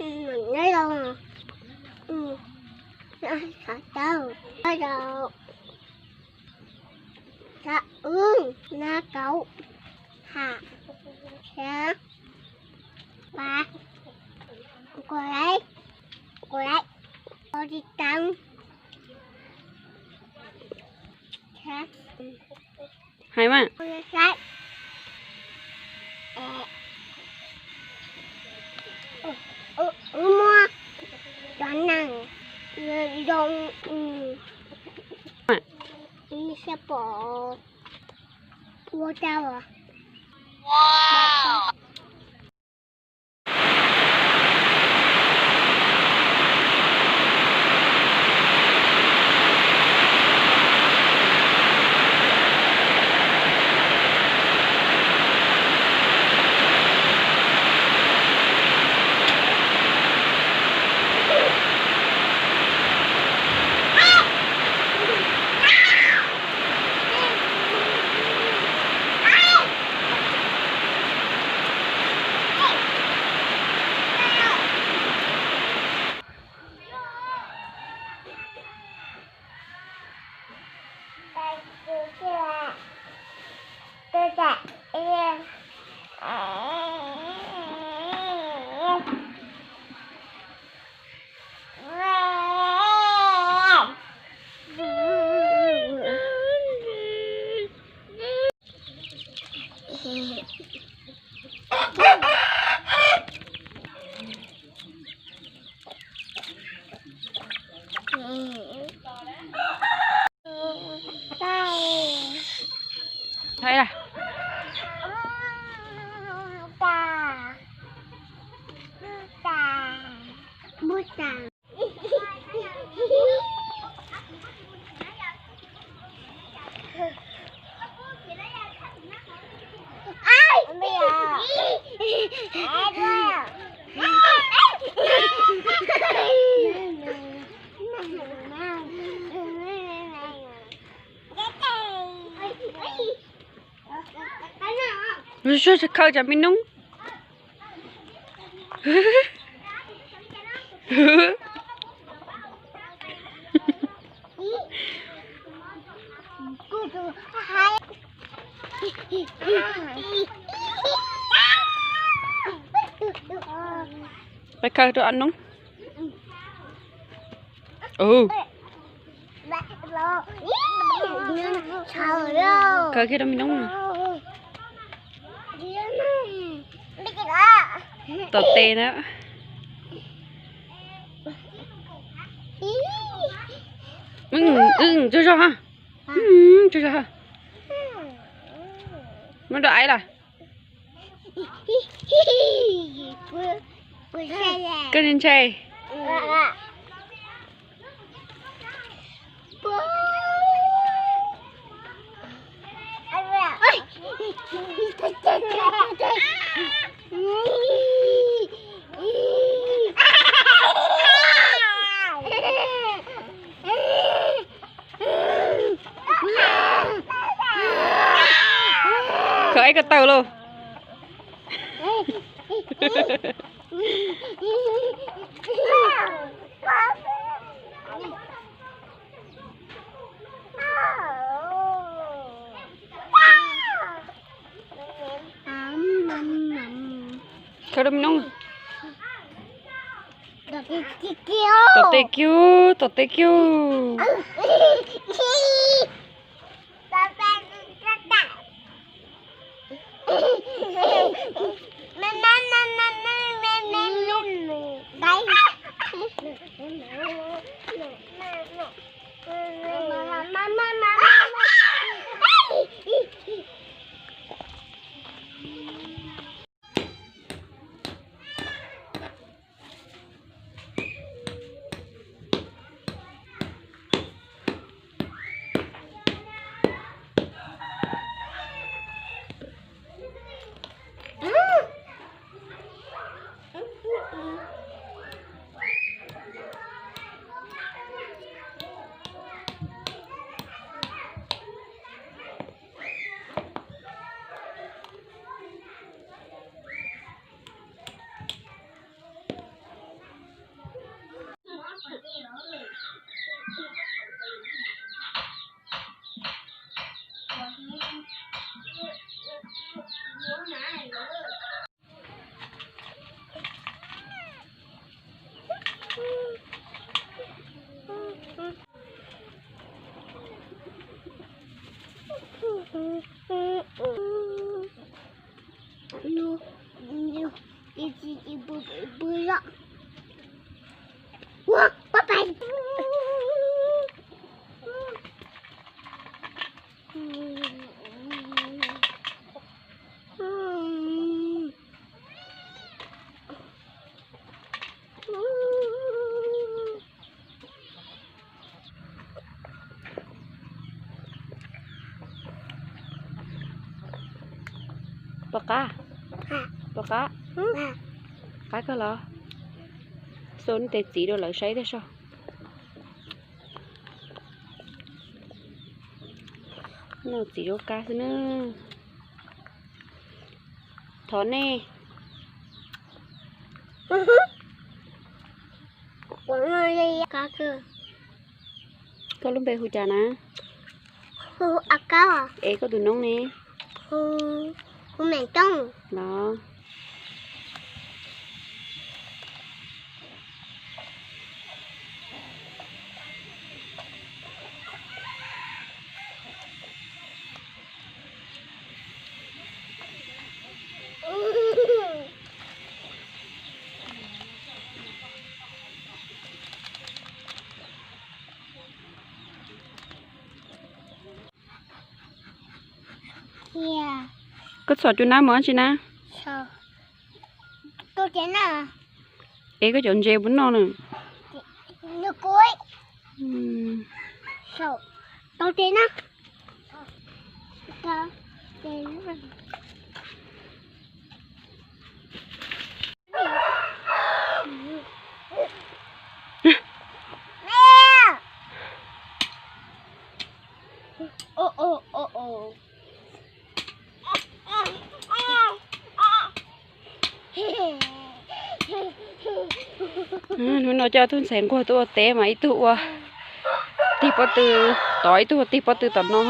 Nyob zoo, xov tooj, nyob zoo, xov wb, nab kauv, ham, xyab, pas, kuv laiv, kuv laiv, kuv tsis tau. Hais mas. Wb muab cov neeg zoo, xyab pom ua rau. Khawb cov me noob. Peb khawb rau noob. Khawb kiag rau me noob. Tom tes na. Tsaug zog ha. Tsaug zog ha. Muab rau aiv lawm. Koj ntshai. Khawb ib ko taw lauj. Khawb rau me noob. Tom tes kiag, tom tes kiag. Puas qab? Puas qab? Qab kawg los? Xua nej tes txiv rau lawv saib tiag soj. Noj txiv zaub qab xwb na. Thov nej. Koj lub npe hu cas na? Es koj tus noob ne? Los. Koj txhom cua nab mus dab tsi na? Es koj cov ntses puas noj na? Hnub no coj tug ntxhais nquag tuaj ua teb mas ib tug ua tig pob tw tod, ib tug ua tig pob tw tom no.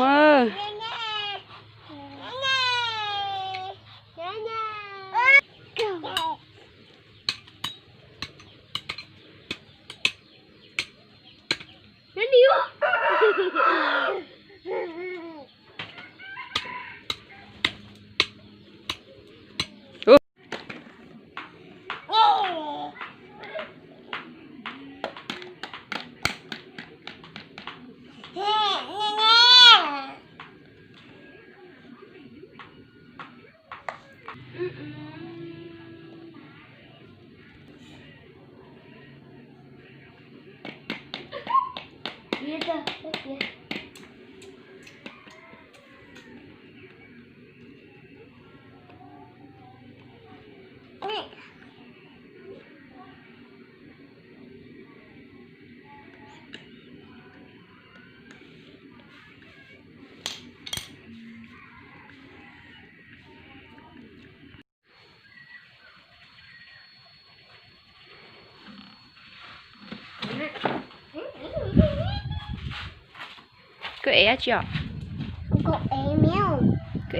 Koj ev dab tsi os? Koj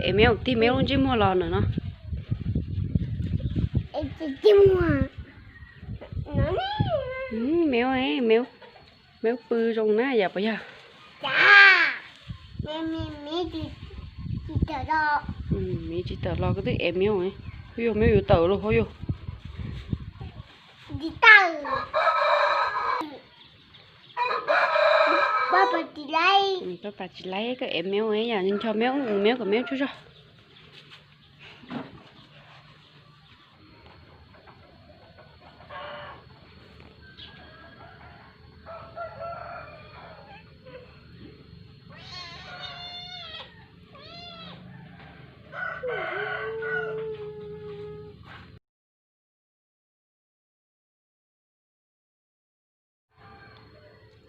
ev meb, tig meb lub ntsej muag los ntawm no. Meb, meb pw zoo na yom puas yog? Meb tsis tawm los koj twb ev meb. Ho yog meb yuav tawm los ho yog. Pab pas tsis laib koj ev meb yom, ncho meb, meb kom meb tsuj zog.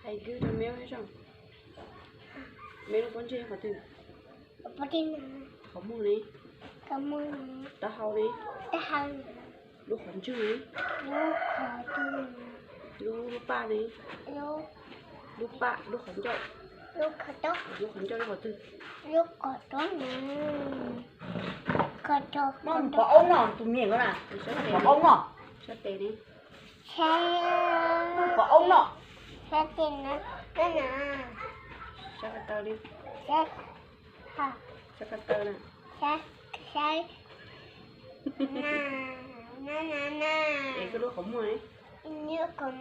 Hais kwv rau meb, meb lub pob ntseg qhov twg? Qhov muag ne, taub hau ne, lub qhov ntswg ne, lub paj ne, lub paj, lub qhov ncauj, lub qhov ncauj lub qhov twg? Pov aub no, tus me ko na, pov aub no. Sab tes ne, pov aub no. Sab tes na, sab ko taw li, sab ko taw na. Es koj lub qhov muag ne, koj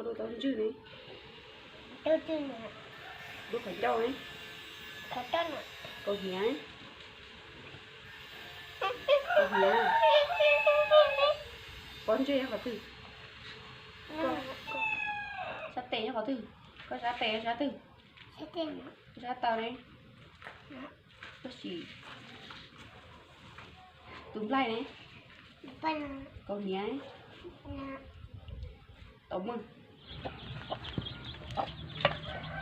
lub taub ntswg ne, lub qhov ncauj ne, kaus hniav, kaus hniav. Pob ntseg nyob qhov twg? Sab tes nyob qhov twg? Koj sab tes sab twg? Sab taw ne. Koj sim, Tus nplaig ne? Kaus hniav. Tau maj.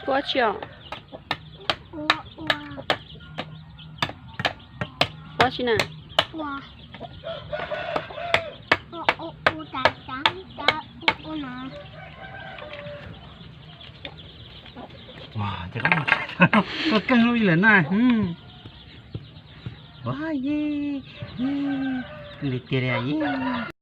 Ua tsi os? Ua tsi na? Ua, ces koj keej lub ib lawm na. Ua ye, koj li tiag li ye.